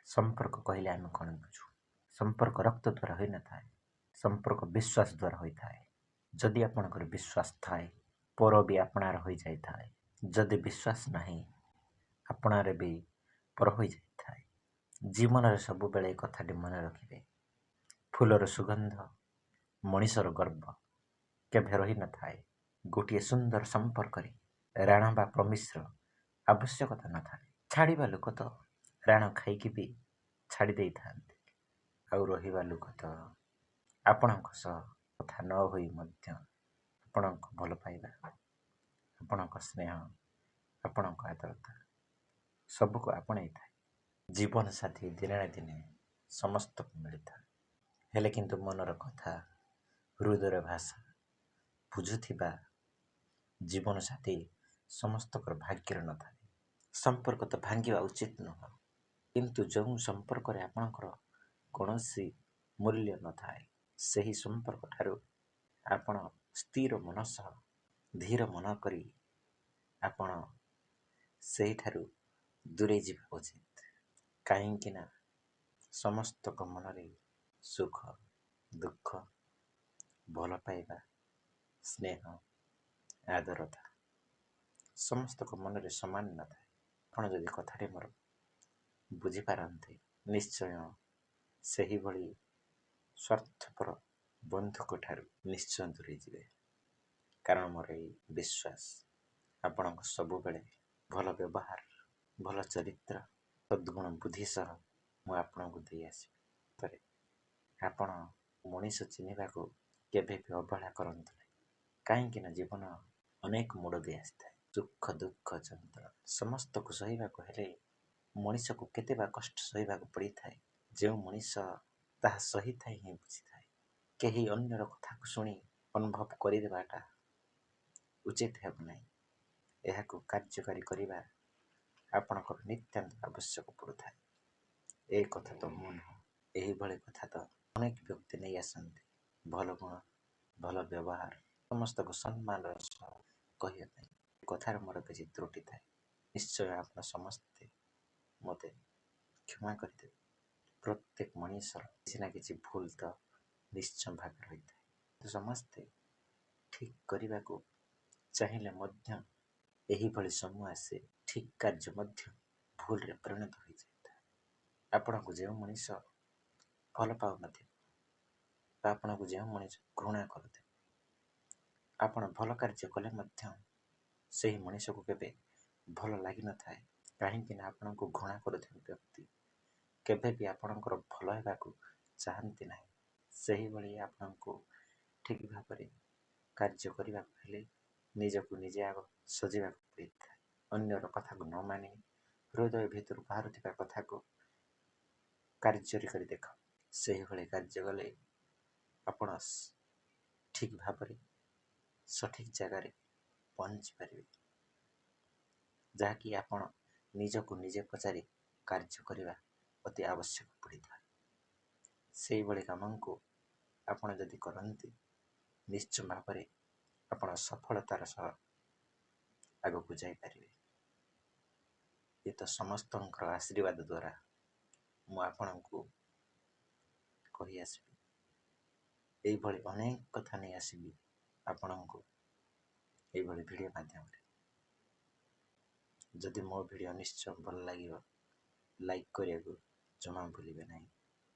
ସମ୍ପର୍କ କହିଲେ ଆମେ କ'ଣ ବୁଝୁ? ସମ୍ପର୍କ ରକ୍ତ ଦ୍ୱାରା ହୋଇନଥାଏ, ସମ୍ପର୍କ ବିଶ୍ୱାସ ଦ୍ୱାରା ହୋଇଥାଏ। ଯଦି ଆପଣଙ୍କର ବିଶ୍ୱାସ ଥାଏ, ପର ବି ଆପଣାର ହୋଇଯାଇଥାଏ। ଯଦି ବିଶ୍ୱାସ ନାହିଁ, ଆପଣାରେ ବି ପର ହୋଇଯାଇଥାଏ। ଜୀବନରେ ସବୁବେଳେ ଏ କଥାଟି ମନେ ରଖିବେ, ଫୁଲର ସୁଗନ୍ଧ ମଣିଷର ଗର୍ବ କେବେ ରହିନଥାଏ। ଗୋଟିଏ ସୁନ୍ଦର ସମ୍ପର୍କରେ ରାଣ ବା ପ୍ରମିସର ଆବଶ୍ୟକତା ନଥାଏ। ଛାଡ଼ିବା ଲୋକ ତ ରାଣ ଖାଇକି ବି ଛାଡ଼ି ଦେଇଥାନ୍ତି, ଆଉ ରହିବା ଲୋକ ତ ଆପଣଙ୍କ ସହ କଥା ନ ହୋଇ ମଧ୍ୟ ଆପଣଙ୍କ ଭଲ ପାଇବା, ଆପଣଙ୍କ ସ୍ନେହ, ଆପଣଙ୍କ ଆଦରତା ସବୁକୁ ଆପଣେଇଥାଏ। ଜୀବନସାଥୀ ଦିନେ ନା ଦିନେ ସମସ୍ତଙ୍କୁ ମିଳିଥାଏ, ହେଲେ କିନ୍ତୁ ମନର କଥା, ହୃଦୟର ଭାଷା ବୁଝୁଥିବା ଜୀବନସାଥୀ ସମସ୍ତଙ୍କର ଭାଗ୍ୟରେ ନଥାଏ। ସମ୍ପର୍କ ତ ଭାଙ୍ଗିବା ଉଚିତ ନୁହଁ, କିନ୍ତୁ ଯେଉଁ ସମ୍ପର୍କରେ ଆପଣଙ୍କର କୌଣସି ମୂଲ୍ୟ ନଥାଏ, ସେହି ସମ୍ପର୍କ ଠାରୁ ଆପଣ ସ୍ଥିର ମନ ସହ ଧୀର ମନ କରି ଆପଣ ସେହିଠାରୁ ଦୂରେଇ ଯିବା ଉଚିତ। କାହିଁକି ନା ସମସ୍ତଙ୍କ ମନରେ ସୁଖ, ଦୁଃଖ, ଭଲ ପାଇବା, ସ୍ନେହ, ଆଦରତା ସମସ୍ତଙ୍କ ମନରେ ସମାନ ନଥାଏ। ଆପଣ ଯଦି କଥାଟି ମୋର ବୁଝିପାରନ୍ତି, ନିଶ୍ଚୟ ସେହିଭଳି ସ୍ୱାର୍ଥପର ବନ୍ଧୁଙ୍କ ଠାରୁ ନିଶ୍ଚୟ ଦୂରେଇ ଯିବେ। କାରଣ ମୋର ଏଇ ବିଶ୍ୱାସ, ଆପଣଙ୍କ ସବୁବେଳେ ଭଲ ବ୍ୟବହାର, ଭଲ ଚରିତ୍ର, ସଦ୍ଗୁଣ ବୁଦ୍ଧି ସହ ମୁଁ ଆପଣଙ୍କୁ ଦେଇ ଆସିବି। ଥରେ ଆପଣ ମଣିଷ ଚିହ୍ନିବାକୁ କେବେ ବି ଅବହେଳା କରନ୍ତୁ ନାହିଁ, କାହିଁକି ନା ଜୀବନ ଅନେକ ମୋଡ଼ ଦେଇ ଆସିଥାଏ। ସୁଖ, ଦୁଃଖ, ଯନ୍ତ୍ରଣା ସମସ୍ତକୁ ସହିବାକୁ ହେଲେ ମଣିଷକୁ କେତେ ବା କଷ୍ଟ ସହିବାକୁ ପଡ଼ିଥାଏ, ଯେଉଁ ମଣିଷ ତାହା ସହିଥାଏ ହିଁ ବୁଝିଥାଏ। କେହି ଅନ୍ୟର କଥାକୁ ଶୁଣି ଅନୁଭବ କରିଦେବାଟା ଉଚିତ ହେବ ନାହିଁ। ଏହାକୁ କାର୍ଯ୍ୟକାରୀ କରିବା ଆପଣଙ୍କର ନିତ୍ୟାନ୍ତ ଆବଶ୍ୟକ ପଡ଼ୁଥାଏ। ଏ କଥା ତ ମୁଁ ନୁହଁ, ଏହିଭଳି କଥା ତ ଅନେକ ବ୍ୟକ୍ତି ନେଇ ଆସନ୍ତି। ଭଲ ଗୁଣ, ଭଲ ବ୍ୟବହାର, ସମସ୍ତଙ୍କୁ ସମ୍ମାନର ସହ କହିବା ପାଇଁ କଥାରେ ମୋର କିଛି ତ୍ରୁଟି ଥାଏ, ନିଶ୍ଚୟ ଆପଣ ସମସ୍ତେ ମୋତେ କ୍ଷମା କରିଦେବେ। ପ୍ରତ୍ୟେକ ମଣିଷର କିଛି ନା କିଛି ଭୁଲ ତ ନିଶ୍ଚୟ ଭାବେ ରହିଥାଏ। ସମସ୍ତେ ଠିକ୍ କରିବାକୁ ଚାହିଁଲେ ମଧ୍ୟ ଏହିଭଳି ସମୟ ଆସେ, ଠିକ୍ କାର୍ଯ୍ୟ ମଧ୍ୟ ଭୁଲରେ ପରିଣତ ହୋଇଯାଇଥାଏ। ଆପଣଙ୍କୁ ଯେଉଁ ମଣିଷ ଭଲ ପାଉନଥିବ ବା ଆପଣଙ୍କୁ ଯେଉଁ ମଣିଷ ଘୃଣା କରୁଥିବ, ଆପଣ ଭଲ କାର୍ଯ୍ୟ କଲେ ମଧ୍ୟ ସେହି ମଣିଷକୁ କେବେ ଭଲ ଲାଗିନଥାଏ। କାହିଁକି ନା ଆପଣଙ୍କୁ ଘୃଣା କରୁଥିବା ବ୍ୟକ୍ତି କେବେ ବି ଆପଣଙ୍କର ଭଲ ହେବାକୁ ଚାହାନ୍ତି ନାହିଁ। ସେହିଭଳି ଆପଣଙ୍କୁ ଠିକ୍ ଭାବରେ କାର୍ଯ୍ୟ କରିବାକୁ ହେଲେ ନିଜକୁ ନିଜେ ଆଗ ସଜେଇବାକୁ ପଡ଼ିଥାଏ। ଅନ୍ୟର କଥାକୁ ନ ମାନି ହୃଦୟ ଭିତରୁ ବାହାରୁଥିବା କଥାକୁ କାର୍ଯ୍ୟରେ କରି ଦେଖ। ସେହିଭଳି କାର୍ଯ୍ୟ କଲେ ଆପଣ ଠିକ୍ ଭାବରେ ସଠିକ୍ ଜାଗାରେ ପହଞ୍ଚି ପାରିବେ, ଯାହାକି ଆପଣ ନିଜକୁ ନିଜେ ପଚାରି କାର୍ଯ୍ୟ କରିବା ଅତି ଆବଶ୍ୟକ ପଡ଼ିଥାଏ। ସେଇଭଳି କାମକୁ ଆପଣ ଯଦି କରନ୍ତି, ନିଶ୍ଚୟ ଭାବରେ ଆପଣ ସଫଳତାର ସହ ଆଗକୁ ଯାଇପାରିବେ। ଏ ତ ସମସ୍ତଙ୍କର ଆଶୀର୍ବାଦ ଦ୍ୱାରା ମୁଁ ଆପଣଙ୍କୁ କହି ଆସିବି, ଏଇଭଳି ଅନେକ କଥା ନେଇ ଆସିବି ଆପଣଙ୍କୁ ଏଇଭଳି ଭିଡ଼ିଓ ମାଧ୍ୟମରେ। ଯଦି ମୋ ଭିଡ଼ିଓ ନିଶ୍ଚୟ ଭଲ ଲାଗିବ, ଲାଇକ୍ କରିବାକୁ ଜମା ଭୁଲିବେ ନାହିଁ।